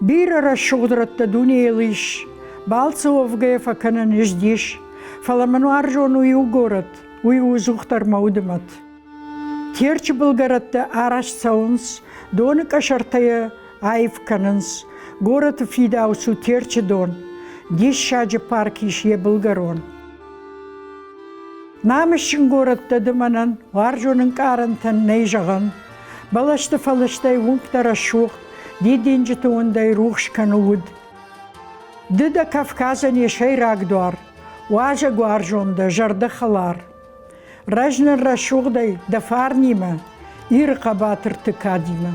Бирӕ рӕсугъд рӕттӕ дунейыл ис, балцы уӕвгӕйӕ фӕкӕнӕн ис дис, фӕлӕ мын уарзон у иу горӕт, уый у ӕдзухдӕр мӕ уды мӕт. Терчы былгӕрӕттӕ арӕзт цӕуынц, доны къӕсӕртӕ йӕ аив кӕнынц. Горӕты фидауц у Терчы дон. Диссаджы парк ис йӕ былгӕрон. Намысджын горӕттӕ ды мӕнӕн уарзон ӕнкъарӕнтӕн нӕй зӕгъӕн. Бӕлӕсты фӕлыстӕй уынгтӕ рӕсугъд, дидинджыты уындӕй рухс кӕны уд. Ды дӕ Кавказӕн йӕ сӕйраг дуар, уазӕгуарзон дӕ, зӕрдӕхӕлар. Рӕзнын рӕсугъдӕй дӕ фарнимӕ, Иры хъӕбатырты кадимӕ.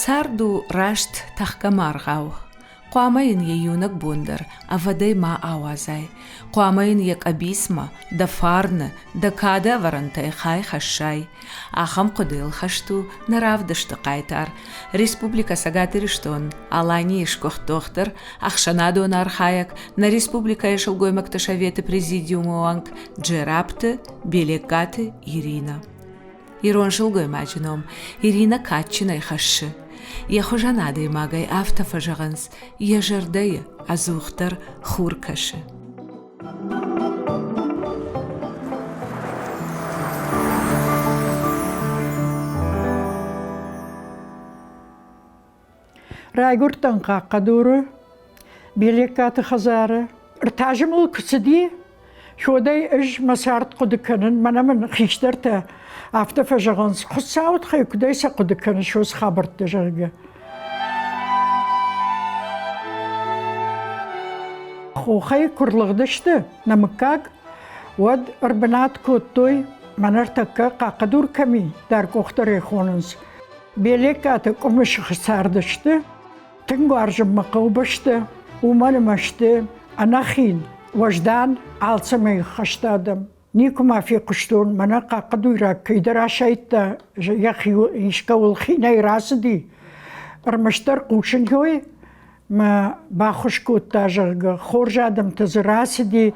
Цард у раст тӕхгӕ маргъау. Хъуамӕ йын йӕ иунӕг бон дӕр ӕвӕдӕй ма ауадзай. Хъуамӕ йын йӕ къӕбицмӕ, дӕ фарны, дӕ кады ӕвӕрӕнтӕй хай хӕссай. Ахӕм хъуыдыйыл хӕст у нӕ равдысты хъайтар, Республикӕ Цӕгат Ирыстон, Аланийы сгуыхт дохтыр, ӕхсӕнадон архайӕг, нӕ республикӕйы сылгоймӕгты советы президиумы уӕнг Джерапты Белеккаты Иринӕ. Ирон сылгоймаджы ном Иринӕ кадджынӕй хӕссы. Йӕ хуызӕн адӕймагӕй афтӕ фӕзӕгъынц, йӕ зӕрдӕйы ӕдзухдӕр хур кӕсы. Райгуырдтӕн Хъахъхъӕдуры, Белеккаты хӕдзары. Ӕртӕ мыл куы цыди, уӕдӕй ӕз мӕ цард хъуыды кӕнын, мӕнӕ мын хистӕртӕ афтӕ фӕзӕгъынц, Хуыцауы тыххӕй куыдӕй сӕ хъуыды кӕныс уыцы хабӕрттӕ, зӕгъгӕ. Хохӕй куы рлыгъдысты нӕ мыггаг, уӕд ӕрбынат кодтой, мӕнӕ ӕртӕккӕ Хъахъхъӕдур кӕм и, Даркъухдӕр ӕй хонынц. Белеккаты къуымы сыхы цардысты. Тынг уарзын мӕ хъӕубӕсты, уымӕн ӕмӕ сты ӕнӕхин, уӕздан, алцӕмӕй ӕххӕст адӕм. Никуы ма фехъуыстон, мӕнӕ хъахъхъӕдуйраг кӕйдӕр асайдта, йӕхи искӕуыл хинӕй рацыди. Ӕрмӕстдӕр хъусын кой мӕ баххуыс кодта, зӕгъгӕ, хорз адӕмтӕ дзы рацыди.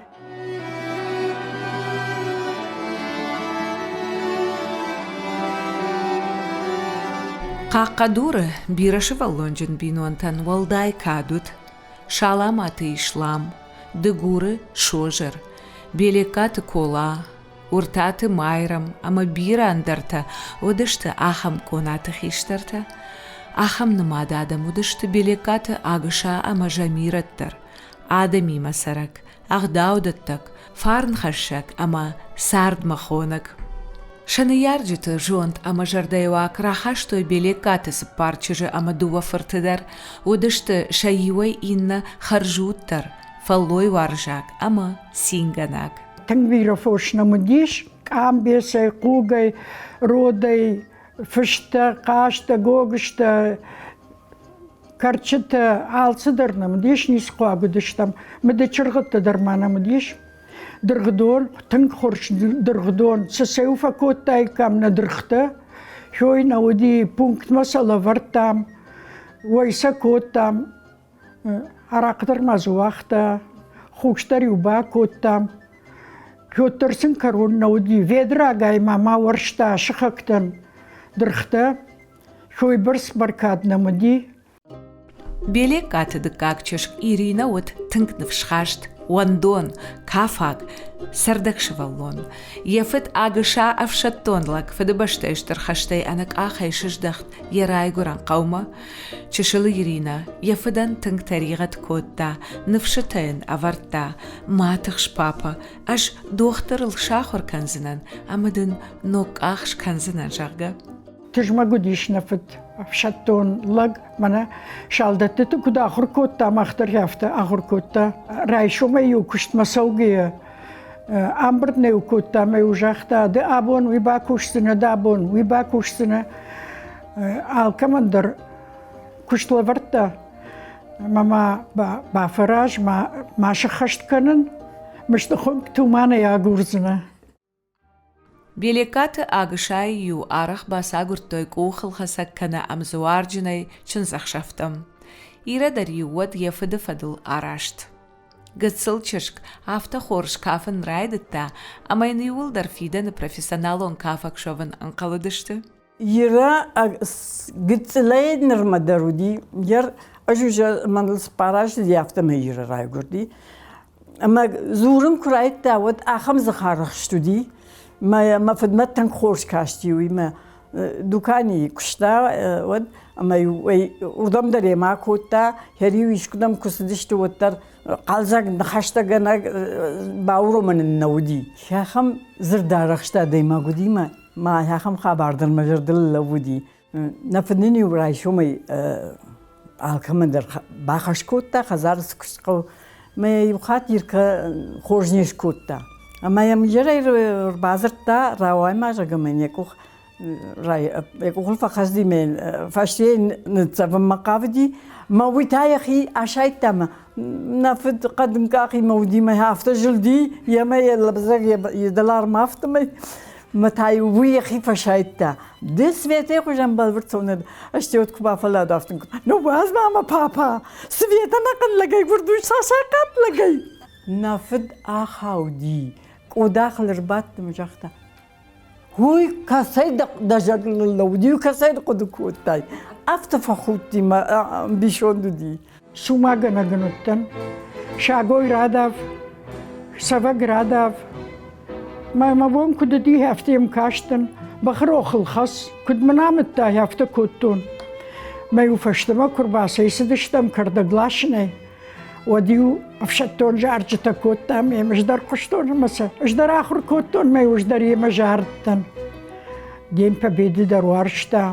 Хъахъхъӕдуры бирӕсывӕллонджын бинонтӕн уӕлдай кад уыд Саламаты Ислам, Дыгуры Созыр, Белеккаты Кола, Уыртаты Майрӕм ӕмӕ бирӕ ӕндӕртӕ уыдысты ахӕм къонаты хистӕртӕ. Ахӕм нымад адӕм уыдысты Белеккаты Агыса ӕмӕ Замирӕт дӕр, адӕмимӕ цӕрӕг, ӕгъдаудӕттӕг, фарнхӕссӕг ӕмӕ цардмӕ хонӕг. Сӕ ныййарджыты зонд ӕмӕ зӕрдӕйыуаг рахастой Белеккаты цыппар чызджы ӕмӕ дыууӕ фырты дӕр, уыдысты сӕ иуӕй иннӕ хӕрзуддӕр, фӕллойуарзаг ӕмӕ цингӕнаг. Тынг бирӕ фос нӕм уыдис, къамбецӕй, хъугӕй, родӕй, фыстӕ, хъазтӕ, гогызтӕ, кӕрчытӕ, алцыдӕр нӕм уыдис, ницы хъуаг уыдыстӕм. Мыды чыргъӕдтӕ дӕр ма нӕм уыдис. Дыргъдон, тынг хорз дыргъдон. Цы сӕ фӕкодтаиккам нӕ дыргътӕ, хой нӕ уыди, пунктмӕ сӕ лӕвӕрдтам, уӕй сӕ кодтам. Арахъ дӕр ма дзы уагъта, хус дӕр-иу бакодтам. Петр сын кӕрон нӕ уыди, ведрагай ма ма уӕрста сыхӕгтӕн дыргътӕ. Уыйбӕрц бӕркад нӕм уыди. Белеккаты дыккаг чызг Иринӕ уыд тынг ныфсхаст. Уӕндон, кафаг, цӕрдӕг сывӕллон. Йӕ фыд Агыса ӕфсӕддон лӕг Фыдыбӕстӕйы Стыр хӕстӕй ӕнӕкъахӕй сыздӕхт йӕ райгуырӕн хъӕумӕ. Чысыл Иринӕ йӕ фыдӕн тынг тӕригъӕд кодта, ныфсытӕ йын ӕвӕрдта: «Ма тыхс, папӕ, ӕз дохтырыл сахуыр кӕндзынӕн ӕмӕ дын ног къах скӕндзынӕн, зӕгъгӕ. Тызмӕг уыдис нӕ фыд ӕфсӕддон лӕг, мӕнӕ салдӕттыты куыд ахуыр кодта, мах дӕр афтӕ ахуыр кодта. Райсомӕй-иу куыстмӕ цӕугӕйӕ ӕмбырд нӕ-иу кодта ӕмӕ-иу загъта, ды абон уый бакусдзынӕ, ды абон уый бакусдзынӕ. Алкӕмӕн дӕр куыст лӕвӕрдта ӕмӕ ма бафӕраз, ма, ма сыххӕст кӕнын, мысты хуынкъ туманӕй агурдзынӕ. Белеккаты Агысайы-иу арӕх бацагуырдтой къухылхӕцӕг кӕнӕ ӕмдзуарджынӕй чындзӕхсӕвтӕм. Ирӕ дӕр-иу уӕд йӕ фыды фӕдыл араст. Гыццыл чызг афтӕ хорз кафын райдыдта, ӕмӕ йын иууылдӕр фидӕны профессионалон кафӕг суӕвын ӕнхъӕлыдысты. Ирӕ гыццылӕй нырмӕ дӕр уыди, йӕ ӕз уже мӕныл цыппар азы афтӕмӕй Ирӕ райгуырди. Ӕмӕ дзурын куы райдыдта, уӕд ахӕм дзыхарӕхст уыди. Мӕ, мӕ фыдмӕ тынг хорз касти уый мӕ дуканийы куыста, уӕд ӕмӕ-иу ӕй уырдӕм дӕр йемӕ акодта, хӕр-иу искуыдӕм куы цыдысты, уӕддӕр хъӕлдзӕг ныхӕстӕгӕнӕг бауромӕн ын нӕ уыди. Ахӕм дзырдарӕхст адӕймаг уыди мӕ ма ахӕм хабар дӕр мӕ зӕрдыл лӕууыди. Нӕ фыд нын-иу райсомӕй алкӕмӕн дӕр бахӕс кодта, хӕдзары цы куыст хъӕуы. Мӕ иу хатт Иркӕ хорз не скодта. Ӕмӕ йӕм изӕрӕй ӕрбадзырдта, рауай ма, зӕгъгӕ, мӕ йӕ къух йӕ къухыл фӕхӕцыди мӕ фӕстейы ныццӕвынмӕ хъавыди. Мӕ уый та йӕхи асайдта мӕ нӕ фыд хъӕдын къахимӕ уыди мӕ афтӕ зылди, йемӕ йӕ лӕбзӕг йӕ дӕларм афтӕмӕй. Мӕ та-иу уый йӕхи фӕсайдта. Ды Светӕйы хуызӕн бӕлвырд цӕуынӕд ӕстеуд куы бафӕллад афтӕ Ныууадз ма мӕ, папа! Светӕ нӕхъӕн лӕгӕй гуырд у сасахъат лӕгӕй! Нӕ фыд ахауди, къодахыл ӕрбадт ӕмӕ загъта, Уый кӕцӕй дӕ зӕрдыл ныллӕууыди, кӕцӕй хъуыды кодтай? Афтӕ фӕхудти мӕ ӕмбисонд уыди. Цумагӕнӕг ын уыдтӕн. Сагой радав, цӕвӕг радав. Мӕ мӕ бон куыд уыди, афтӕ йӕм кастӕн. Бӕхы рохыл хӕц, куыд мын амыдта, афтӕ кодтон. Мӕ-иу фӕстӕмӕ куы рбацӕйцыдыстӕм кӕрдӕг ласынӕй, уӕд-иу ӕфсӕддон зарджытӕ кодтам, ӕмӕ ӕз дӕр хъуыстон ӕмӕ сӕ ӕз дӕр ахуыр кодтон, мӕ ӕз дӕр йемӕ зарыдтӕн. День Победы дӕр уарзта,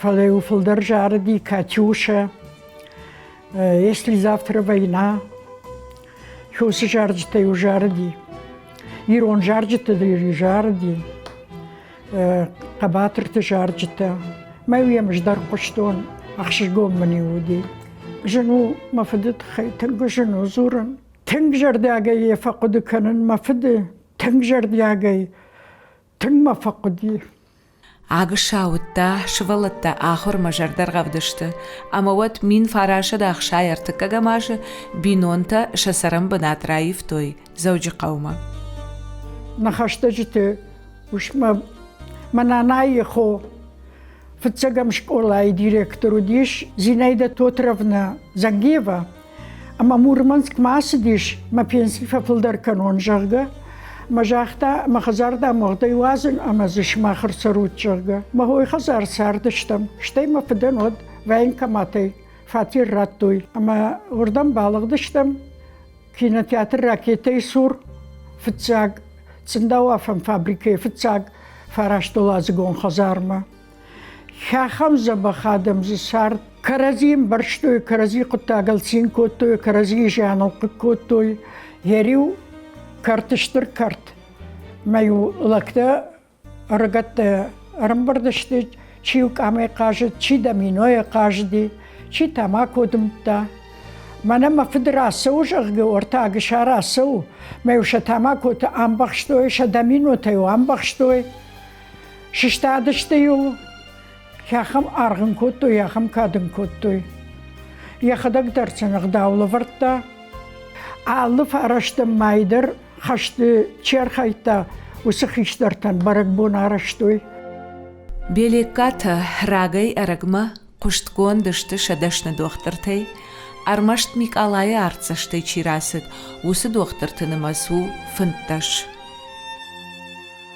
фӕлӕ-иу фылдӕр зарыди Катюша, Если завтра война. Уыцы зарджытӕ-иу зарыди. Ирон зарджытӕ дӕр-иу зарыди. Хъӕбатырты зарджытӕ. Мӕ-иу йӕм ӕз дӕр хъуыстон, ӕхсызгон мын-иу уыди. Зын у мӕ фыды тыххӕй, тынг зын у дзурын. Тынг зӕрдиагӕй йӕ фӕхъуыды кӕнын мӕ фыды, тынг зӕрдиагӕй, тынг мӕ фӕхъуыди. Агыса уыдта, сывӕллӕттӕ ахуырмӕ зӕрдӕргъӕвд сты, ӕмӕ уӕд 1963 азы бинонтӕ сӕ цӕрӕнбынат раивтой Дзӕуджыхъӕумӕ. Нӕ хӕстӕджыты усмӕ мӕ нанайы хо фыццӕгӕм скъолайы директор уыдис Зинаида Тотровна Зангиева, ӕмӕ Мурманскмӕ ацыдис, мӕ пенси фӕфылдӕр кӕнон, зӕгъгӕ. Мӕ загъта, мӕ хӕдзар дам уӕгъдӕй уадзын ӕмӕ дзы сымах ӕрцӕрут, зӕгъгӕ. Мӕ хойы хӕдзар цардыстӕм, стӕй мӕ фыдӕн уӕд военкоматӕй фатер радтой ӕмӕ уырдӕм балыгъдыстӕм. Кинотеатр «Ракетӕ»-йы цур фыццаг цъындауафӕн фабрикӕйы фыццаг фарастуӕладзыгон хӕдзармӕ. Хӕхӕм дзӕбӕх адӕм дзы цард. Кӕрӕдзи ӕмбӕрстой, кӕрӕдзи хъуыддагыл цин кодтой, кӕрӕдзийы зианыл хъыг кодтой. Йӕ риу кӕрт стыр кӕрт. Мӕ-иу лӕгтӕ ӕрыгӕттӕ ӕрӕмбырд сты, чи-иу къамӕй хъазыд, чи доминойӕ хъазыди, чи тамако дымдта. Мӕнӕ мӕ фыд рацӕуы, зӕгъгӕ, уӕртӕ Агыса рацӕуы, мӕ-иу сӕ тамакоты амбӕхстой, сӕ доминотӕ-иу амбӕхстой. Сыстадысты-иу, ахӕм аргъ ын кодтой, ахӕм кад ын кодтой. Йӕхӕдӕг дӕр сын ӕгъдау лӕвӕрдта. Алы фарӕстӕм мӕй дӕр хӕсты чи архайдта, уыцы хистӕртӕн бӕрӕгбон арӕзтой. Белеккатӕ рагӕй-ӕрӕгмӕ хъуыстгонд сты сӕ дӕсны дохтыртӕй. Ӕрмӕст Микъалайы артдзӕстӕй чи рацыд, уыцы дохтырты нымӕц у 15.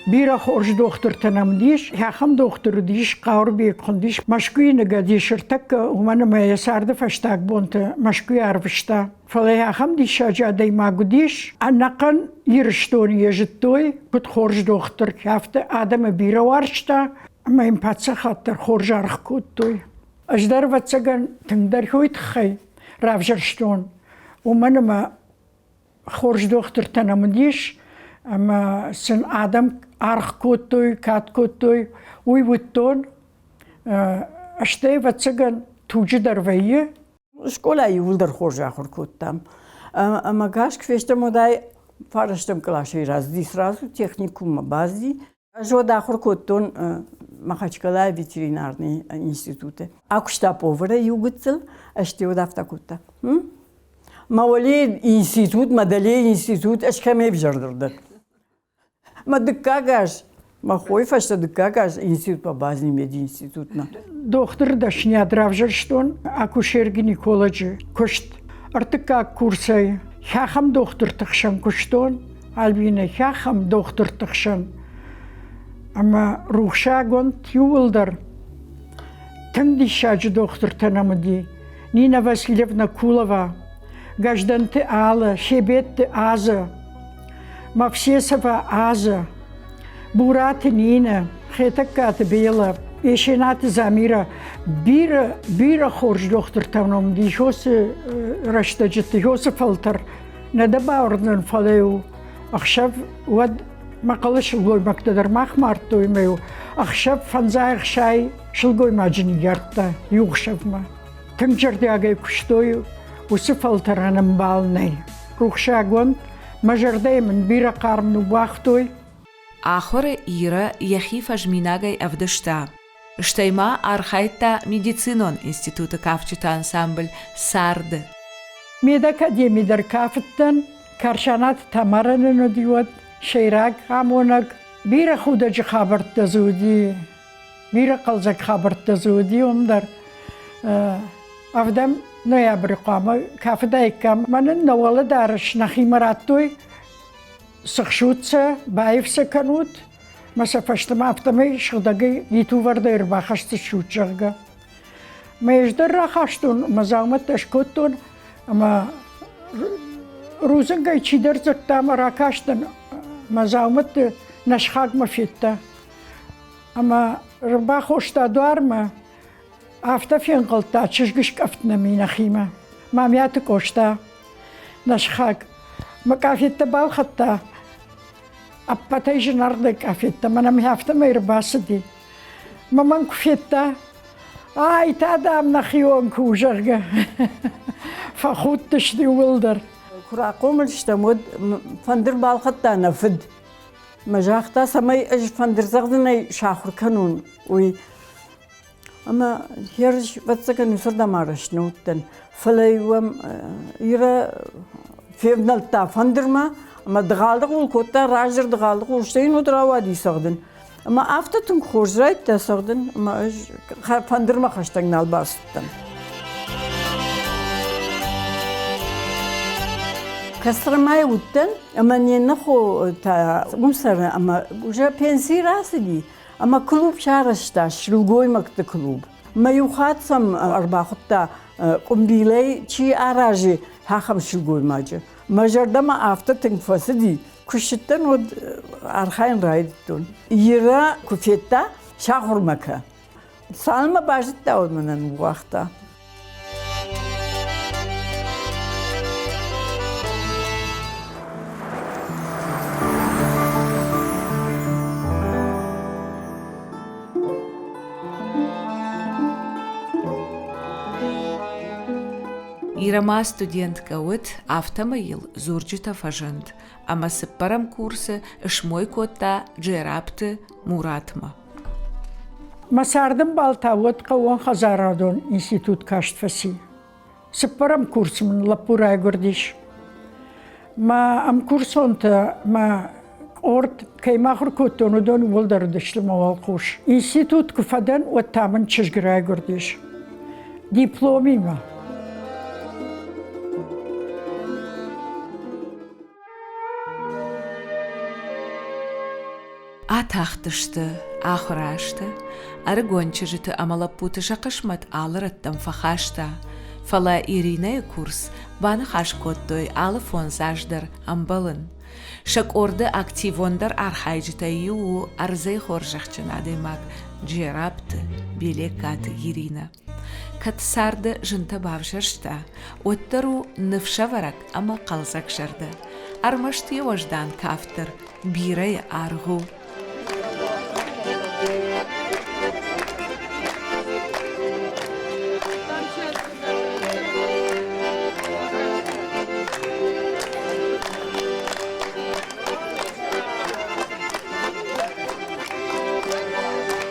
Бирӕ хорз дохтыртӕ нӕм уыдис. Ахӕм дохтыр уыдис, Хъауырбег хуындис. Мӕскуыйы ныгӕдис ӕртӕккӕ, уымӕн ӕмӕ йӕ царды фӕстаг бонты Мӕскуыйы арвыста. Фӕлӕ ахӕм диссаджы адӕймаг уыдис, ӕнӕхъӕн Ирыстоны йӕ зыдтой, куыд хорз дохтыр, афтӕ адӕмы бирӕ уарзта ӕмӕ йын паддзахад дӕр хорз аргъ кодтой. Ӕз дӕр, ӕвӕццӕгӕн, тынгдӕр уый тыххӕй равзӕрстон, уымӕн ӕмӕ хорз дохтыртӕ нӕм уыдис ӕмӕ сын адӕм аргъ кодтой, кад кодтой, уый уыдтон. Стӕй, ӕвӕццӕгӕн, туджы дӕр вӕййы. Скъолайы иууылдӕр хорз ахуыр кодтам. Ӕмӕ каст куы фестӕм, уӕд ӕй фарӕстӕм къласӕй рацыди сразу техникуммӕ бацыди. Ӕз уӕд ахуыр кодтон Махачкалайы ветеринарный институты. Акуыста поварӕй иу гыццыл, ӕз уӕд афтӕ кодта. Мӕ уӕле институт, мӕ дӕле институт, ӕз кӕмӕй ӕвзӕрдӕр дӕн? Мӕ дыккаг аз, мӕ хойы фӕстӕ дыккаг аз институтмӕ базни мединститутмӕ. Дохтыры дӕсныйад равзӕрстон акушер-гинеколоджы куыст. Ӕртыккаг курсӕй хӕхӕм дохтырты хсӕн куыстон, Альбинӕ хӕхӕм дохтырты хсӕн. Ӕмӕ рухсагонд иууылдӕр тынг диссаджы дохтыртӕ нӕм уыди. Нина Васильевна Кулова, Гӕздӕнты Алла, Себетты Аза, Мавсесова Аза, Бураты Нина, Хетӕгкаты Бела, Есенаты Замира бирӕ, бирӕ хорз дохтыртӕ ном уыди рӕстӕджыты, Иосы фӕлтӕр. Нӕ дӕ бауырндзӕн, фӕлӕ-иу ӕхсӕв уӕд мӕхъӕлы сылгоймӕгтӕ дӕр мах мардтой ӕмӕ-иу ӕхсӕв фӕндзай ӕхсай сылгоймаджы ныййардта иу ӕхсӕвмӕ. Тынг зӕрдиагӕй куыстой, уыцы фӕлтӕрӕн ӕмбал нӕй. Рухсагонд мӕ зӕрдӕйы мын бирӕ хъарм ныууагътой. Ахуыры Ирӕ йӕхи фӕзминагӕй ӕвдыста. Стӕй ма архайдта медицинон институты кафджыты ансамбль «Цард-ы». Медакадеми дӕр кафыдтӕн, Карсанаты Тамарӕ нын уыди уӕд сӕйраг амонӕг. Бирӕ худӕджы хабӕрттӕ дзы уыди, бирӕ хъӕлдзӕг хабӕрттӕ дзы уыди уым дӕр. Ӕвдӕм ноябры хъуамӕ кафыдаиккам. Мӕнӕн нӕ уӕлӕдарӕс нӕхимӕ радтой, сыхсут сӕ, баив сӕ кӕнут, мӕ сӕ фӕстӕмӕ афтӕмӕй сыгъдӕгӕй итувӕрдӕй ӕрбахӕсдзыстут, зӕгъгӕ. Мӕ ӕз дӕр рахастон, мӕ дзаумӕттӕ скодтон ӕмӕ рудзынгӕй чидӕр дзырдта ӕмӕ ракастӕн, мӕ дзаумӕтты нӕ сыхагмӕ федта. Ӕмӕ ӕрбахоста дуармӕ, афтӕ фенхъӕлдта, чызг скъӕфт нӕм и нӕхимӕ. Мамиаты Къоста, нӕ сыхаг, мӕ къафеттӕ балхӕдта, ӕппӕтӕй зынаргъдӕр къафеттӕ, мӕнӕ мӕ афтӕмӕй ӕрбацыди. Мӕ мӕн куы федта, ай та, дам, нӕхион куы у, зӕгъгӕ, фӕхудтысты иууылдӕр. Куы рахъомыл стӕм, уӕд фӕндыр балхӕдта нӕ фыд. Мӕ загъта, цӕмӕй ӕз фӕндырдзӕгъдынӕй сахуыр кӕнон, уый. Ӕмӕ хӕрз, ӕвӕццӕгӕн, уыцырдӕм арӕзт нӕ уыдтӕн. Фӕлӕ-иу ӕм Ирӕ февнӕлдта фӕндырмӕ ӕмӕ дыгъал-дыгъул кодта, раздӕр дыгъал-дыгъул, стӕй йын уӕд рауади цӕгъдын. Ӕмӕ афтӕ тынг хорз райдыдта цӕгъдын, ӕмӕ ӕз фӕндырмӕ хӕстӕг нал бацыдтӕн. Костромайы уыдтӕн, ӕмӕ не ннӕ хо та уым цӕры, ӕмӕ уже пенсийы рацыди, ӕмӕ клуб сарӕзта, сылгоймӕгты клуб. Мӕ иу хатт сӕм ӕрбахуыдта къуымбилӕй чи аразы, ахӕм сылгоймаджы. Мӕ зӕрдӕмӕ афтӕ тынг фӕцыди, куы ссыдтӕн, уӕд архайын райдыдтон. Ирӕ куы федта, сахуыр мӕ кӕ. Цалынмӕ базыдта, уӕдмӕ нӕ ныууагъта. Ирӕ ма студенткӕ уыд, афтӕмӕй йыл дзурджытӕ фӕзынд, ӕмӕ цыппӕрӕм курсы смой кодта Джерапты Муратмӕ. Мӕ цардӕмбал та уӕд хъӕууонхӕдзарадон институт каст фӕци. Цыппӕрӕм курсы мын лӕппу райгуырдис. Мӕ ӕмкурсонтӕ мӕ къорд кӕй ма ахуыр кодтон, уыдон иууылдӕр уыдысты мӕ уӕлхъус. Институт куы фӕдӕн, уӕд та мын чызг райгуырдис. Дипломимӕ. Атахтысты ахуыры азтӕ, ӕрыгон чызджыты ӕмӕ лӕппуты сӕ хъысмӕт алы рӕттӕм фӕхаста, фӕлӕ Иринӕйы курс баныхас кодтой алы фондз аз дӕр ӕмбӕлын. Сӕ къорды активондӕр архайджытӕй иу у ӕрдзӕй хорзӕхджын адӕймаг Джерабты Белеккаты Иринӕ. Кӕд царды зынтӕ бавзӕрста, уӕддӕр у ныфсӕвӕрӕг ӕмӕ хъӕлдзӕгзӕрдӕ. Ӕрмӕст йӕ уӕздан кафт дӕр бирӕйы аргъ у.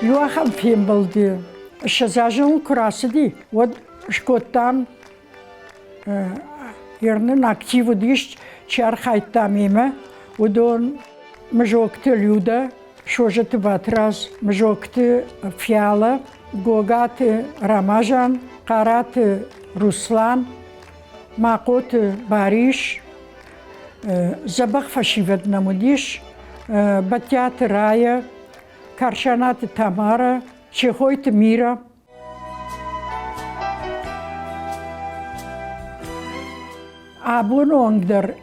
Иу ахӕм фембӕлды 20 азы куы рацыди, уӕд скодтам Ернын актив уыдис, чи архайдта мемӕ, уыдон Мызокты Людӕ, Созӕты Батрадз, Мызокты Фиала, Гогаты Рамазан, Хъараты Руслан, Махъоты Барис, дзӕбӕх фӕсивӕд нӕм уыдис, Бӕттиаты Рая, Карсанаты Тамара, Чехойты Мира. Абоны онг дӕр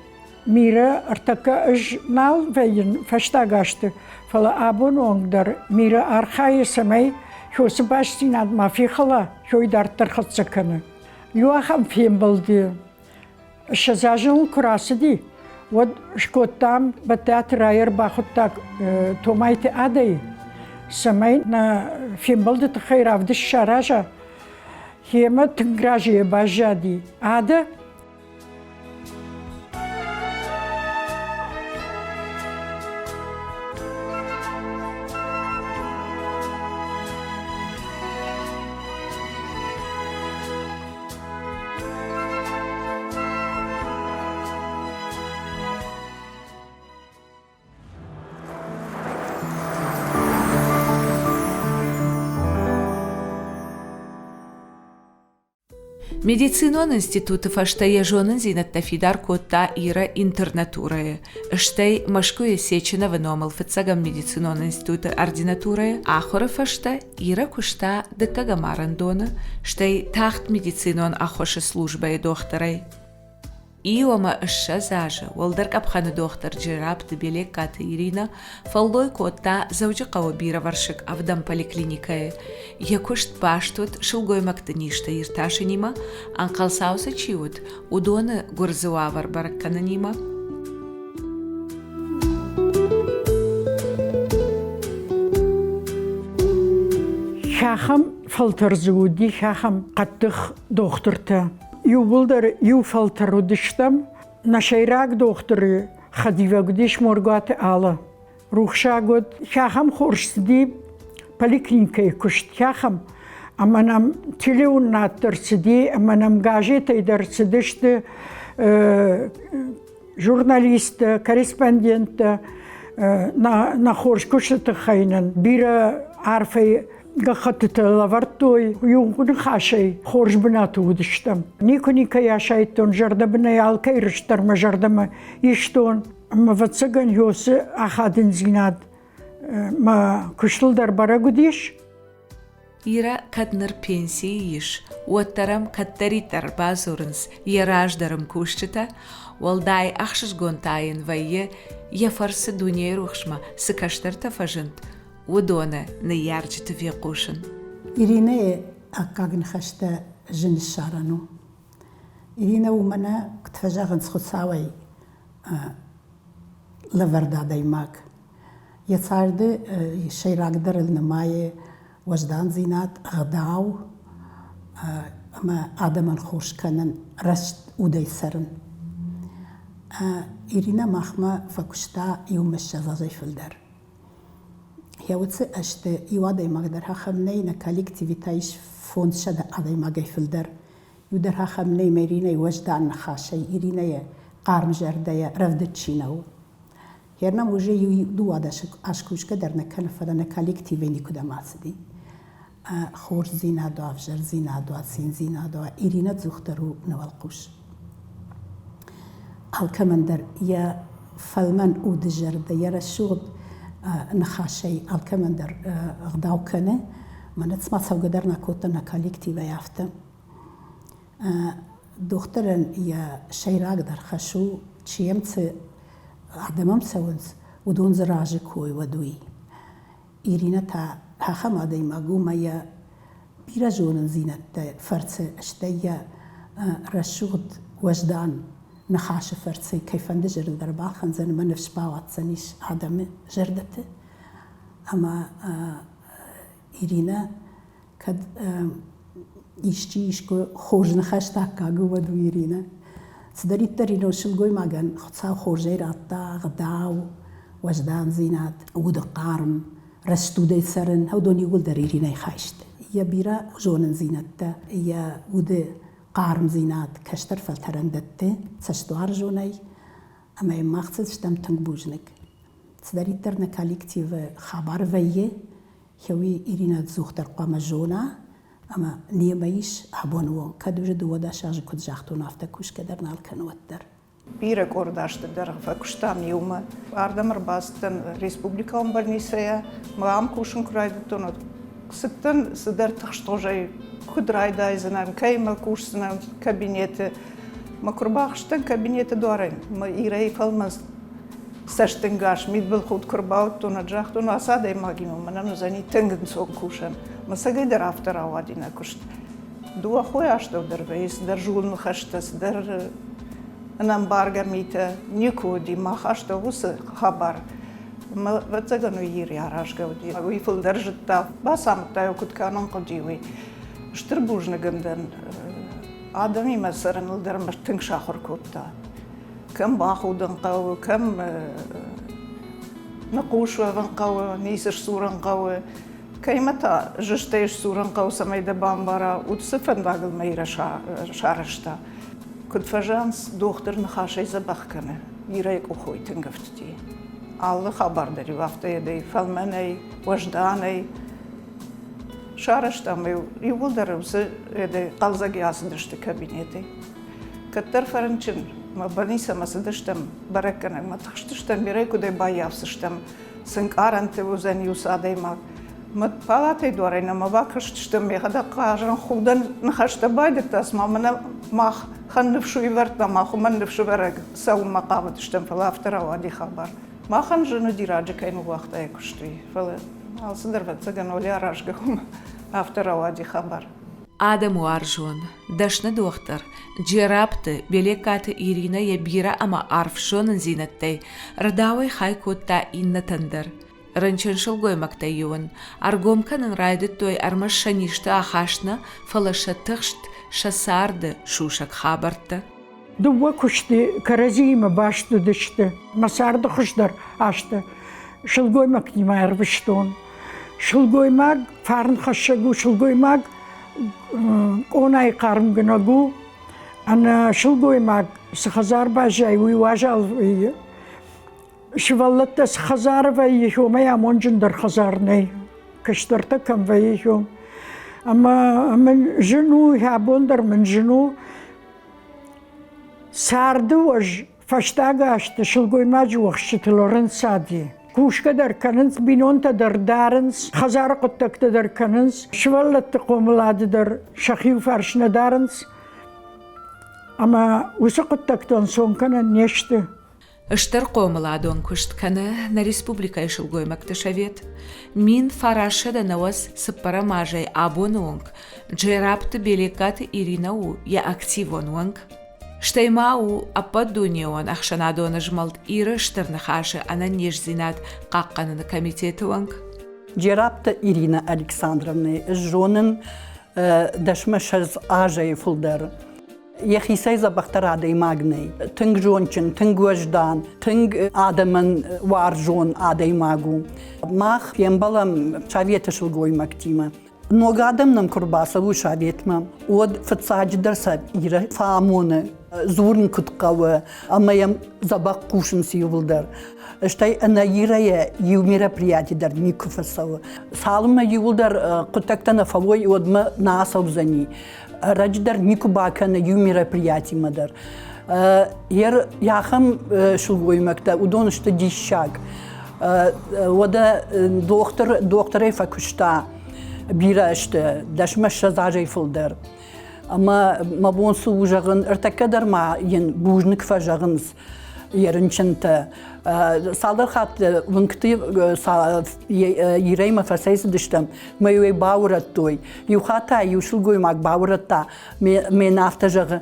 Мирӕ ӕртӕккӕ ӕз нал вӕййын фӕстаг азты, фӕлӕ абоны онг дӕр Мирӕ архайы, цӕмӕй хёсы бастдзинад ма фехӕла, хёй дарддӕр хӕццӕ кӕны. Иу ахӕм фембӕлды 20 азы куы рацыди, уӕд скодтам Бӕттиаты Райӕ ӕрбахуыдта Томайты Адӕйы, цӕмӕй нӕ фембӕлды тыххӕй равдыст сараза. Гъемӕ тынг разыйӕ баззади. Адӕ Медицинон институты фӕстӕ йӕ зонындзинӕдтӕ фидар кодта Ира интернатурӕйы, стӕй Мӕскуыйы Сеченовы номыл фыццӕгӕм медицинон институты ординатурӕйы ахуыры фӕстӕ Ира куыста дыккӕгӕм арӕндоны, стӕй тагъд медицинон ӕххуысы службӕйы дохтырӕй. Иу ӕмӕ 20 азы уӕлдӕр къӕпхӕны дохтыр Джерабты Белеккаты Иринӕ фӕллой кодта Дзӕуджыхъӕуы бирӕвӕрсыг ӕвдӕм поликлиникӕйы. Йӕ куыст баст уыд сылгоймӕгты низтӕ иртасынимӕ, ӕнхъӕлцау дзы чи уыд, уыдоны гуырдзы уавӕр бӕрӕг кӕнынимӕ. Хӕхӕм фӕлтӕр дзы уыди хӕхӕм хъӕддых дохтыртӕ. Иууылдӕр иу фӕлтӕр уыдыстӕм. Нӕ сӕйраг дохтыры хӕдивӕг уыдис Моргуаты Алла. Рухсаг уыд, хӕхӕм хорз цыди поликлиникӕйы куыст хӕхӕм, ӕмӕ нӕм телеуынынад дӕр цыди, ӕмӕ нӕм газетӕй дӕр цыдысты журналисттӕ, корреспонденттӕ. Нӕ хорз куысты тыххӕй нын бирӕ арфӕйы гӕххӕттытӕ лӕвӕрдтой, иу ныхасӕй хорз бынаты уыдыстӕм. Никуы никӕй асайдтон, зӕрдӕбынӕй алкӕй рыст дӕр мӕ зӕрдӕмӕ истон. Ӕмӕ, ӕвӕццӕгӕн, уыцы ахадындзинад мӕ куыстыл дӕр бӕрӕг уыдис. Ирӕ кӕд ныр пенсийы ис, уӕддӕр ӕм кӕддӕриддӕр бадзурынц йӕ раздӕры мкусджытӕ, уӕлдай ӕхсызгон та йын вӕййы, йӕ фӕрцы дунейы рухсмӕ цы кӕстӕртӕ фӕзынд, уыдоны ныййарджыты фехъусын. Иринӕйы аккаг ныхӕстӕ зын ссарӕн у. Иринӕ у мӕнӕ, куыд фӕзӕгъынц Хуыцауӕй лӕвӕрд адӕймаг. Йӕ царды сӕйрагдӕрыл нымайы уӕздандзинад, ӕгъдау ӕмӕ адӕмӕн хорз кӕнын, рӕст удӕй цӕрын. Иринӕ махмӕ фӕкуыста иумӕ 20 азӕй фылдӕр. Йӕ уыцы ӕзты иу адӕймаг дӕр ахӕм нӕй, нӕ коллективы та ис 500 адӕймагӕй фылдӕр. Иу дӕр ахӕм нӕй ӕмӕ Иринӕйы уӕздан ныхасӕй, Иринӕйы хъарм зӕрдӕйӕ рӕвдыд чи нӕу. Хернам уже иу 12 аз кусгӕ дӕр нӕ кӕны, фӕлӕ нӕ коллективӕй никуыдӕм ацыди. Хорздзинад уа, ӕвзӕрдзинад уа, циндзинад уа, Иринӕ ӕдзухдӕр у нӕ уӕлхъус. Алкӕмӕн дӕр йӕ фӕлмӕн уды зӕрдӕ, йӕ рӕсугъд ныхасӕй алкӕмӕн дӕр ӕгъдау кӕны. Мӕнӕ цыма цӕугӕ дӕр нӕ кодта нӕ коллективӕй, афтӕ. Дохтырӕн йӕ сӕйрагдӕр хӕс у, чи йӕм цы адӕм ӕм цӕуынц, уыдон дзы разы кой, уӕд уый. Иринӕ та ахӕм адӕймаг у, ӕмӕ йӕ бирӕ зонындзинӕдты фӕрцы, стӕй йӕ рӕсугъд уӕздан ныхасы фӕрцы кӕйфӕнды зӕрдӕ дӕр балхӕндзӕн ӕмӕ ныфс бауадздзӕнис адӕмы зӕрдӕты. Ӕмӕ Иринӕ кӕд исчи искуы хорз ныхӕсты аккаг у, уӕд у Иринӕ. Цыдӕриддӕр ирон сылгоймагӕн Хуыцау хорзӕй радта ӕгъдау, уӕздандзинад, уды хъарм, рӕстудӕй цӕрын, уыдон иууылдӕр Иринӕйы хай сты. Йӕ бирӕ зонындзинӕдтӕ, йӕ уды хъармдзинад кӕстӕр фӕлтӕрӕн дӕтты цӕстуарзонӕй, ӕмӕ йын мах цыдыстӕм тынг бузныг. Цыдӕриддӕр нӕ коллективы хабар вӕййы, Хеуи Иринӕ ӕдзухдӕр хъуамӕ зона, ӕмӕ немӕ ис абоны онг, кӕд уже 12 азы куыд загътон, афтӕ кусгӕ дӕр нал кӕны, уӕддӕр. Бирӕ къорд азты дӕргъы фӕкуыстам иумӕ. Ардӕм ӕрбацыдтӕн республикон больницӕйӕ. Мӕ ам кусын куы райдыдтон, уӕд цыдтӕн цыдӕр тыхстгъуызӕй, куыд райдайдзынӕн, кӕимӕ кусдзынӕн кабинеты. Мӕ куы рбахызтӕн кабинеты дуарӕй, мӕ Ирӕйы фӕлмӕн цӕстӕнгас, мидбылхудт куы рбауыдтон, уӕд загътон, ацы адӕймагимӕ мӕнӕн уыдзӕни тынг ӕнцон кусӕн. Мӕ цӕгӕй дӕр афтӕ рауади нӕ куыст. Дыууӕ хойы астӕу дӕр вӕййы цыдӕр зул ныхӕстӕ, цыдӕр ӕнӕмбаргӕ митӕ. Никуы уыди мах астӕу уыцы хабар. Ӕмӕ, ӕвӕццӕгӕн, уый Ири аразгӕ уыди. Уый фылдӕр зыдта, бацамыдта-иу, куыд кӕнын хъуыди, уый. Стыр бузныг ын дӕн. Адӕмимӕ цӕрыныл дӕр мӕ тынг сахуыр кодта. Кӕм бахудын хъӕуы, кӕм ныхъхъус уӕвын хъӕуы, ницы сдзурын хъӕуы. Кӕимӕ та зыстӕй сдзурын хъӕуы, цӕмӕй дӕ бамбара, уыцы фӕндагыл мӕ Ирӕ сарӕзта. Куыд фӕзӕгъынц, дохтыр ныхасӕй дзӕбӕх кӕны. Ирӕйы къухой тынг ӕфтыди. Алы хабар дӕр-иу афтӕ йедӕй фӕлмӕнӕй, уӕзданӕй сарӕзта ӕмӕ-иу иууылдӕр уыцы хъӕлдзӕгӕй ацыдысты кабинетӕй. Кӕддӕр фӕрынчын мӕ больницӕмӕ цыдыстӕм бӕрӕггӕнӕгмӕ, тыхстыстӕм, бирӕ куыдӕй баййафдзыстӕм, цы нкъарӕнты уыдзӕн иу адӕймаг. Мӕ палатӕйы дуарӕй нӕма бакастыстӕм, йӕхӕдӕг хъазӕн худӕн ныхӕстӕ байдыдта, цыма мӕнӕ махӕн ныфс уый вӕрдта, мах уымӕн ныфсывӕрӕг цӕуынмӕ хъавыдыстӕм, фӕлӕ афтӕ рауади хабар. Махӕн зын уыди раджы кӕй ныууагъта йӕ куыст, уый, фӕлӕ алцыдӕр, ӕвӕццӕгӕн, Оля аразгӕ уымӕ афтӕ рауади хабар. Адӕмуарзон, дӕсны дохтыр Джерапты Белеккаты Иринӕ йӕ бирӕ ӕмӕ арф зонындзинӕдтӕй рӕдауӕй хай кодта иннӕтӕн дӕр. Рынчын сылгоймӕгтӕй-иу ын ӕргом кӕнын райдыдтой ӕрмӕст сӕ низты ахаст нӕ, фӕлӕ сӕ тыхст, сӕ царды сусӕг хабӕрттӕ. Дыууӕ куысты кӕрӕдзиимӕ баст уыдысты. Мӕ царды хуыздӕр азты сылгоймӕгтимӕ ӕрвыстон. Сылгоймаг фарнхӕссӕг у, сылгоймаг къонайы хъармгӕнӕг у. Ӕнӕ сылгоймаг цы хӕдзар баззайы, уый уазал вӕййы. Сывӕллӕттӕ цы хӕдзары вӕййы, уымӕй амонджындӕр хӕдзар нӕй. Кӕстӕртӕ кӕм вӕййы, ӕмӕ мын зын у, абон дӕр мын зын у, Царды уӕз фӕстаг азты сылгоймаджы уӕхсчытыл ӕрӕнцади. Кусгӕ дӕр кӕнынц, бинонтӕ дӕр дарынц, хӕдзары хъуыддӕгтӕ дӕр кӕнынц, сывӕллӕтты хъомылады дӕр сӕхи фарс нӕ дарынц. Ӕмӕ уыцы хъуыддӕгтӕ ӕнцон кӕнӕн не сты. Стыр хъомыладон куыст кӕны нӕ республикӕйы сылгоймӕгты совет. 1994 азӕй абоны онг Джерапты Белеккаты Иринӕ у йӕ активон уӕнг. Стӕй ма у ӕппӕтдунеон ӕхсӕнадон змӕлд Иры Стыр Ныхасы ӕнӕниздзинад хъахъхъӕныны комитеты уӕнг. Джерапты Иринӕ Александровнӕйы зонын дӕсмӕ ссӕдз азӕй фылдӕр. Йӕхицӕй дзӕбӕхдӕр адӕймаг нӕй. Тынг зондджын, тынг уӕздан, тынг адӕмӕн уарзон адӕймаг у. Мах фембӕлӕм советы сылгоймӕгтимӕ. Ног адӕм нӕм куы рбацӕуы советмӕ, уӕд фыццаджыдӕр сӕ Ирӕ фӕамоны, дзурын куыд хъӕуы, ӕмӕ йӕм дзӕбӕх хъусынц иууылдӕр. Стӕй ӕнӕ Ирӕйӕ иу мероприяти дӕр никуы фӕцӕуы. Цалынмӕ иууылдӕр хъуыддӕгтӕ нӕ фӕуой, уӕдмӕ нӕ ацӕудзӕни. Ӕрӕджы дӕр никуы бакӕны иу мероприятимӕ дӕр. Йӕ ахӕм сылгоймӕгтӕ, уыдон сты диссаг. Уӕдӕ дохтыр, дохтырӕй фӕкуыста бирӕ азты, дӕсмӕ ссӕдз азӕй фылдӕр. Ӕмӕ мӕ бон цы у зӕгъын, ӕртӕккӕ дӕр ма йын бузныг фӕзӕгъынц йӕ рынчынтӕ. Цалдӕр хатты уынгты Ирӕимӕ фӕцӕйцыдыстӕм, мӕ иу ӕй баурӕдтой. Иу хатт та иу сылгоймаг баурӕдта, ме афтӕ зӕгъы,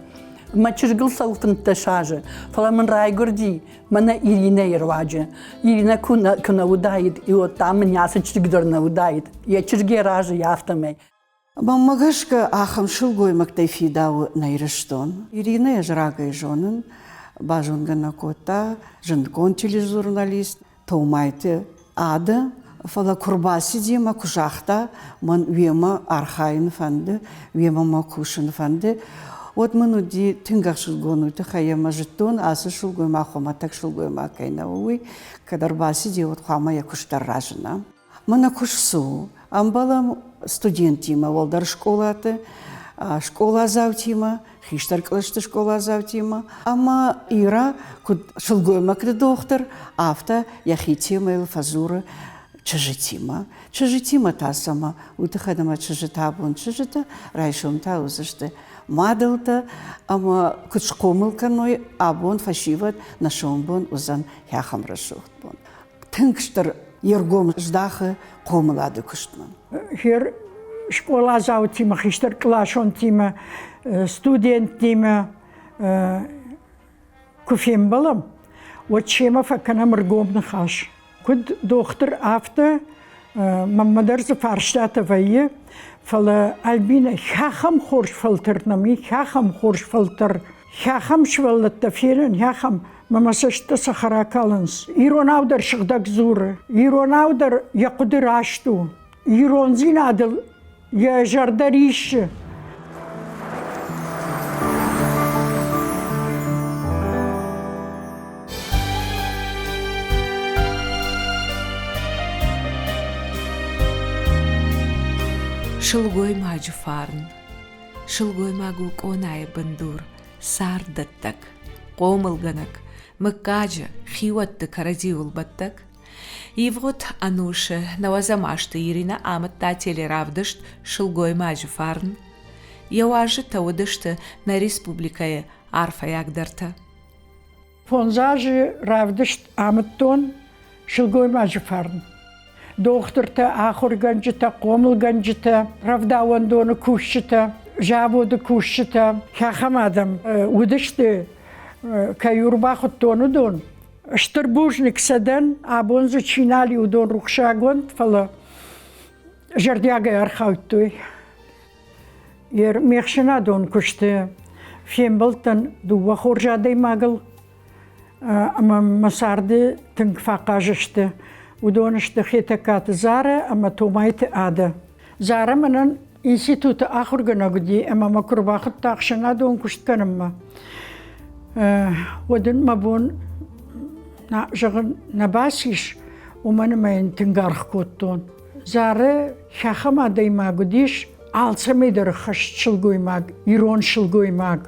мӕ чызгыл цӕуы 15 азы, фӕлӕ мын райгуырди мӕнӕ Иринӕйы руаджы. Иринӕ куы нӕ уыдаид, уӕд та мын ацы чызг дӕр нӕ уыдаид. Йӕ чызг йӕ разы, афтӕмӕй. Мӕнмӕ гӕсгӕ, ахӕм сылгоймӕгтӕй фидауы нӕ Ирыстон. Иринӕ ӕз рагӕй зонын, базонгӕ нӕ кодта зындгонд тележурналист Томайты Ада. Фӕлӕ куы рбацыди ӕмӕ куы загъта, мӕн уемӕ архайын фӕнды, уемӕ мӕ кусын фӕнды, уӕд мын уыди тынг ӕхсызгон уый тыххӕй ӕмӕ зыдтон, ацы сылгоймаг хуымӕтӕг сылгоймаг кӕй нӕ у, уый. Кӕд ӕрбацыди, уӕд хъуамӕ йӕ куыст дӕр разына. Мӕнӕ куыст цы у? Ӕмбӕлӕм студенттимӕ уӕлдӕр скъолаты, скъоладзаутимӕ, хистӕр кълӕсты скъоладзаутимӕ. Ӕмӕ Ира, куыд сылгоймӕгты дохтыр, афтӕ йӕхи темӕйыл фӕдзуры чызджытимӕ. Чызджытимӕ та цӕмӕ? Уый тыххӕй ӕмӕ чызджытӕ абон чызджытӕ, райсом та уыдзысты мадӕлтӕ ӕмӕ куыд схъомыл кӕной абон фӕсивӕд, нӕ сомбон уыдзӕн ахӕм рӕсугъд бон. Тынг стыр йе ргом здахы хъомылады куыстмӕ. Хер скъоладзаутимӕ, хистӕр къласонтимӕ, студенттимӕ куы фембӕлӕм, уӕд семӕ фӕкӕнӕм ӕргом ныхас. Куыд дохтыр, афтӕ мӕнмӕ дӕр дзы фарстатӕ вӕййы, фӕлӕ Альбинӕ хӕхӕм хорз фӕлтӕр нӕм и, хӕхӕм хорз фӕлтӕр, хӕхӕм сывӕллӕттӕ фенын, хӕхӕм мӕ мӕ цӕстытӕ цӕхӕр акалынц. Иронау дӕр сыгъдӕг дзуры, иронау дӕр йӕ хъуыды раст у, ирондзинадыл йӕ зӕрдӕ риссы. Сылгоймаджы фарн. Сылгоймаг у къонайы бындур, царддӕттӕг, хъомылгӕнӕг, мыггаджы, хиуӕтты кӕрӕдзиуыл бӕттӕг. Ивгъуыд ӕнусы нӕуӕдзӕм азты Иринӕ амыдта телеравдыст «Сылгоймаджы фарн». Йӕ уазджытӕ уыдысты нӕ республикӕйы арфӕйагдӕртӕ. Фондз азы равдыст амыдтон сылгоймаджы фарн. Дохтыртӕ, ахуыргӕнджытӕ, хъомылгӕнджытӕ, рӕвдауӕндоны кусджытӕ, заводы кусджытӕ, ахӕм адӕм уыдысты, кӕй ӕрбахуыдтон, уыдон. Стыр бузныг сӕ дӕн, абон дзы чи нал и, уыдон рухсагонд, фӕлӕ зӕрдиагӕй архайдтой. Ме хсӕнадон куысты фембӕлдтӕн дыууӕ хорз адӕймагыл ӕмӕ мӕ царды тынг фӕахъаз сты. Уыдон сты Хетӕгкаты Зарӕ ӕмӕ Томайты Адӕ. Зарӕ мӕнӕн институты ахуыргӕнӕг уыди ӕмӕ мӕ куы рбахуыдта ӕхсӕнадон куыст кӕнынмӕ, уӕд ын мӕ бон, зӕгъын, нӕ бацис, уымӕн ӕмӕ йын тынг аргъ кодтон. Зарӕ хӕхӕм адӕймаг уыдис, алцӕмӕй дӕр ӕххӕст сылгоймаг, ирон сылгоймаг.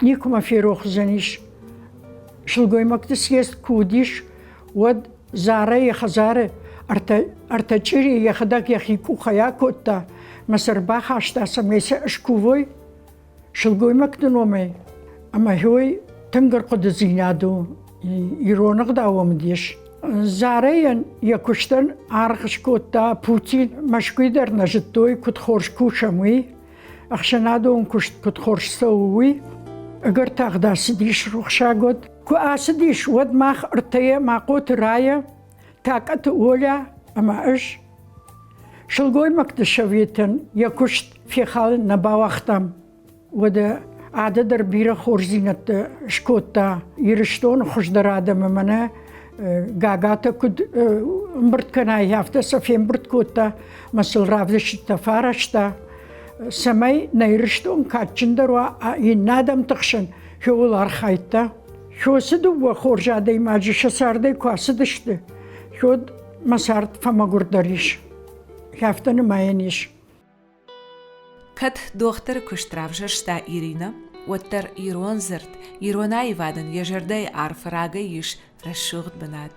Никуы мӕ ферох уыдзӕнис. Сылгоймӕгты съезд куы уыдис, уӕд Зарӕ йӕ хӕдзары ӕртӕ чъири йӕхӕдӕг йӕхи къухӕй акодта, мӕ сӕ ӕрбахаста, цӕмӕй сӕ скувой сылгоймӕгты номӕй. Ӕмӕ уый тынг ӕрхъуыдыдзинад у, ирон ӕгъдау уыдис. Зарӕйӕн йӕ куыстӕн аргъ скодта Путин. Мӕскуыйы дӕр нӕ зыдтой, куыд хорз кусӕм, уый. Ӕхсӕнадон куыст куыд хорз цӕуы, уый. Ӕгӕр тагъд ацыдис рухсагод. Куы ацыдис, уӕд мах ӕртӕйӕ Махъоты Рая, Такъӕты Оля ӕмӕ ӕз сылгоймӕгты советӕн йӕ куыст фехалын нӕ бауагътам. Уӕдӕ Адӕ дӕр бирӕ хорздзинӕдтӕ скодта Ирыстоны хуыздӕр адӕмы мӕнӕ гагатӕ куыд ӕмбырд кӕнай, афтӕ сӕ фембырд кодта мӕ сыл равдыстытӕ фӕарӕзта, цӕмӕй нӕ Ирыстон кадджындӕр уа иннӕ адӕмты хсӕн, хиуыл архайдта. Хёсы дыууӕ хорз адӕймаджы сӕ цардӕй куы ацыдысты, уӕд мӕ цард фӕмӕгуырдӕр ис. Афтӕ нымайӕн ис. Кӕд дохтыры куыст равзӕрста Иринӕ, уӕддӕр ирон дзырд, ирон аивадӕн йӕ зӕрдӕйы арф рагӕй ис рӕсугъд бынат.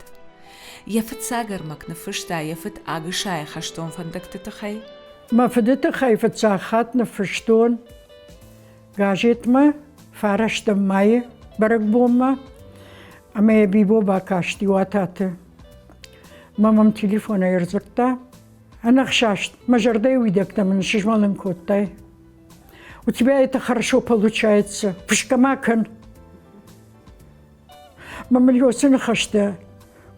Йӕ фыццаг ӕрмӕг ныффыста йӕ фыд Агысайы хӕстон фӕндӕгты тыххӕй. Мӕ фыды тыххӕй фыццаг хатт ныффыстон газетмӕ фарӕстӕм майы бӕрӕгбонмӕ ӕмӕ йӕ Бибо бакасти Уататы. Мӕ мӕм телефонӕй ӕрдзырдта, ӕнӕхсӕст, мӕ зӕрдӕйы уидӕгтӕ мын сызмӕлын кодтай. У тебя это хорошо получается, фысгӕ ма кӕн. Мӕ мын уыцы ныхӕстӕ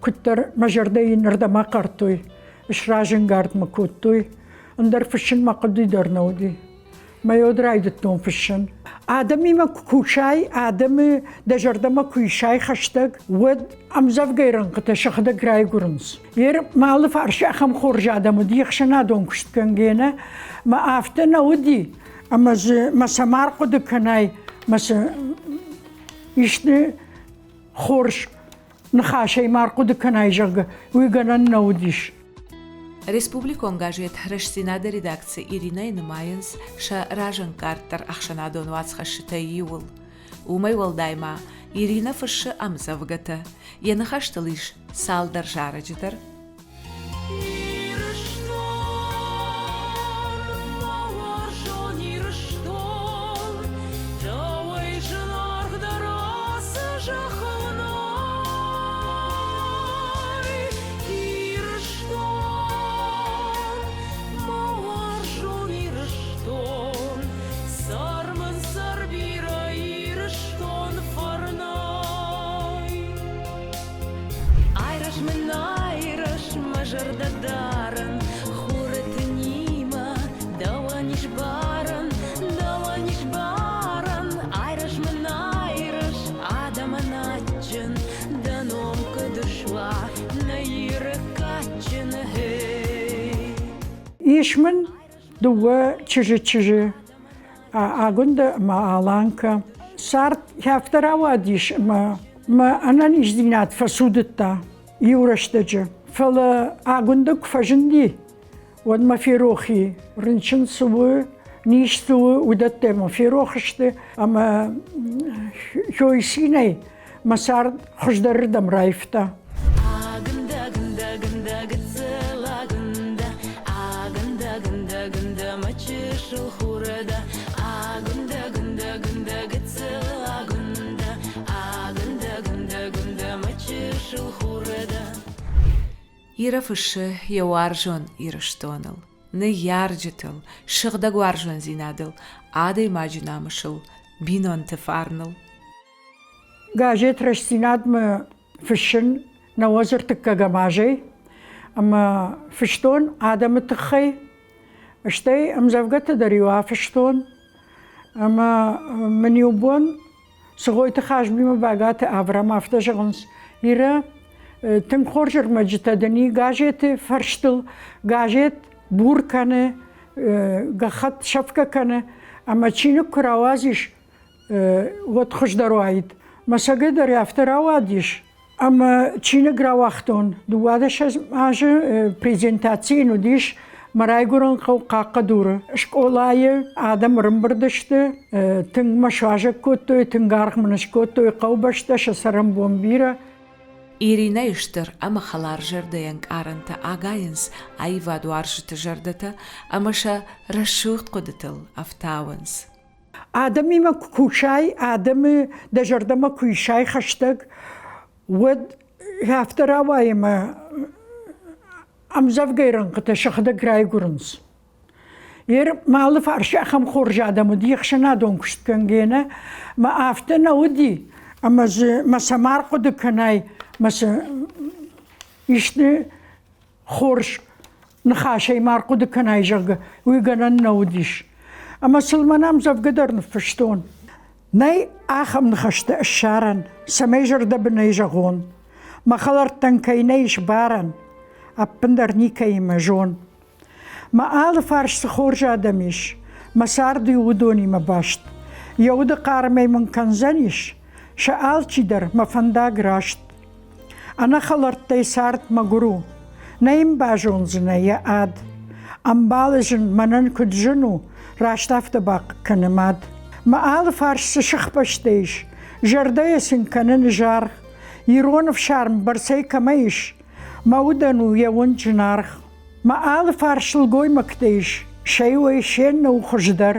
куыддӕр мӕ зӕрдӕйы иннӕрдӕм ахъардтой, сразӕнгард мӕ кодтой, ӕндӕр фыссын мӕ хъуыды дӕр нӕ уыди. Мӕ уӕд райдыдтон фыссын. Адӕмимӕ куы кусай, адӕмы дӕ зӕрдӕмӕ куы исай хӕстӕг, уӕд ӕмдзӕвгӕйы рӕнхъытӕ сӕхӕдӕг райгуырынц. Ер мӕ алыфарс ахӕм хорз адӕм уыди, ӕхсӕнадон куыстгӕнгӕ нӕ, мӕ афтӕ нӕ уыди, ӕмӕ дзы мӕ цӕмӕ ӕрхъуыды кӕнай, мӕ цы исты хорз ныхасӕй ма ӕрхъуыды кӕнай, зӕгъгӕ, уый гӕнӕн нӕ уыдис. Республикон газет «Рӕстдзинад-ы» редакци Иринӕйы нымайынц сӕ разӕнгарддӕр ӕхсӕнадон уацхӕсджытӕй иуыл. Уымӕй уӕлдай ма Иринӕ фыссы ӕмдзӕвгӕтӕ. Йӕ ныхӕстыл ис цалдӕр зарӕджы дӕр. Айрӕз мын, айрӕз, мӕ зӕрдӕ дарӕн, Хуры тынимӕ дӕуӕн ис барӕн, дӕуӕн ис барӕн. Айрӕз мын, айрӕз, адӕмӕн адджын, Дӕ ном куыд суа нӕ Иры кадджын, гъей. Ис мын дыууӕ чызджы чызджы, Агуындӕ ӕмӕ Аланкӕ. Цард афтӕ рауадис ӕмӕ мӕ ӕнӕниздзинад фӕцудыдта иу рӕстӕджы. Фӕлӕ Агуындӕ куы фӕзынди, уӕд мӕ ферох и, рынчын цы у, низ цы у, уыдӕттӕ мӕ ферох сты ӕмӕ хёй цинӕй мӕ цард хуыздӕрырдӕм раивта. Ирӕ фыссы йӕ уарзон Ирыстоныл, ныййарджытыл, сыгъдӕг уарзондзинадыл, адӕймаджы намысыл, бинонты фарныл. Газет «Рӕстдзинад»-мӕ фыссын нӕуӕдз ӕртыккӕгӕм азӕй ӕмӕ фыстон адӕмы тыххӕй, стӕй ӕмдзӕвгӕтӕ дӕр-иу афыстон. Ӕмӕ мын иу бон Цгъойты Хазбимӕ Багаты Аврам афтӕ зӕгъынц, Ирӕ, тынг хорз ӕрмӕджытӕ дын и газеты фӕрстыл, газет бур кӕны, гӕххӕтт сӕфгӕ кӕны, ӕмӕ чиныг куы рауадзис, уӕд хуыздӕр уаид. Мӕ цӕгӕй дӕр афтӕ рауадис, ӕмӕ чиныг рауагътон. 12 азы презентаци йын уыдис мӕ райгуырӕн хъӕу Хъахъхъӕдуры. Скъолайы адӕм ӕрӕмбырд сты, тынг мӕ суазӕг кодтой, тынг аргъ мын скодтой хъӕубӕстӕ, сӕ цӕрӕнбон бирӕ. Иринӕйы стыр ӕмӕ хӕларзӕрдӕйы ӕнкъарӕнтӕ агайынц аивадуарзджыты зӕрдӕтӕ ӕмӕ сӕ рӕсугъд хъуыдытыл ӕфтауынц. Адӕмимӕ куы кусай, адӕмы дӕ зӕрдӕмӕ куы исай хӕстӕг, уӕд афтӕ рауайы ӕмӕ ӕмдзӕвгӕйы рӕнхъытӕ сӕхӕдӕг райгуырынц. Ер мӕ алыфарс ахӕм хорз адӕм уыди, ӕхсӕнадон куыстгӕнгӕ нӕ, мӕ афтӕ нӕ уыди, ӕмӕ дзы мӕ цӕмӕ ӕрхъуыды кӕнай, мӕ цы исты хорз ныхасӕй ма ӕрхъуыды кӕнай, зӕгъгӕ, уый гӕнӕн нӕ уыдис. Ӕмӕ сыл мӕн ӕмдзӕвгӕ дӕр ныффыстон. Нӕй ахӕм ныхӕстӕ ссарӕн, цӕмӕй зӕрдӕбынӕй зӕгъон. Мӕ хӕлӕрттӕн кӕй нӕ ис барӕн, ӕппындӕр никӕимӕ зон. Мӕ алыфарс цы хорз адӕм ис, мӕ цард-иу уыдонимӕ баст. Йӕ уды хъармӕй мын кӕндзӕнис, сӕ алчидӕр мӕ фӕндаг раст. Ӕнӕхӕлӕрттӕй цард мӕгуыр у, нӕ йын базондзынӕ йӕ ад. Ӕмбалы зын мӕнӕн куыд зын у, раст афтӕ бахъыг кӕны мад. Мӕ алыфарс цы сыхбӕстӕ ис, зӕрдӕйӕ сын кӕнын заргъ. Ирон ӕфсарм бӕрцӕй кӕмӕ ис, Мӕ удӕн у йӕ уынд зынаргъ. Мӕ алыфарс сылгоймӕгтӕ ис, сӕ иуӕй се ннӕ у хуыздӕр.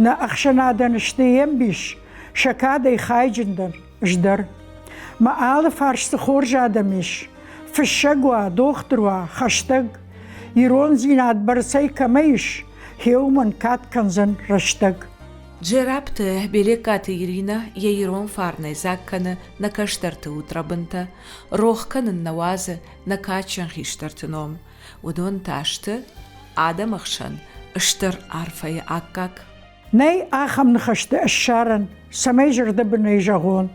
Нӕ ӕхсӕнадӕн сты йе мбис, сӕ кадӕй хайджындӕр ыздӕр. Мӕ алыфарс цы хорз адӕм ис, фыссӕг уа, дохтыр уа, хӕстӕг, ирондзинад бӕрцӕй кӕмӕ ис, хеуымӕн кад кӕндзӕн рӕстӕг. Джерапты Белеккаты Иринӕ йӕ ирон фарнӕй дзаг кӕны нӕ кӕстӕрты удрӕбынтӕ, рох кӕнын нӕ уадзы нӕ кадджын хистӕрты ном. Уыдон та сты адӕмы хсӕн стыр арфӕйы аккаг. Нӕй ахӕм ныхӕстӕ ссарӕн, цӕмӕй зӕрдӕбынӕй зӕгъон,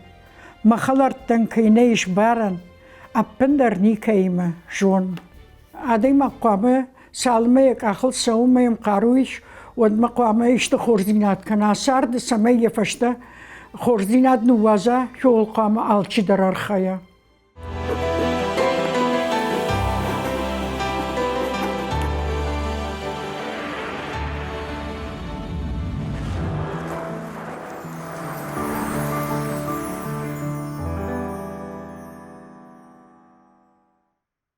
мӕ хӕлӕрттӕн кӕй нӕ ис барӕн, ӕппындӕр никӕимӕ зон. Адӕймаг хъуамӕ цалынмӕ йӕ къахыл цӕуынмӕ йӕм хъару ис, уӕдмӕ хъуамӕ исты хорздзинад кӕна царды, цӕмӕй йӕ фӕстӕ хорздзинад ныууадза, кӕуыл хъуамӕ алчидӕр архайа.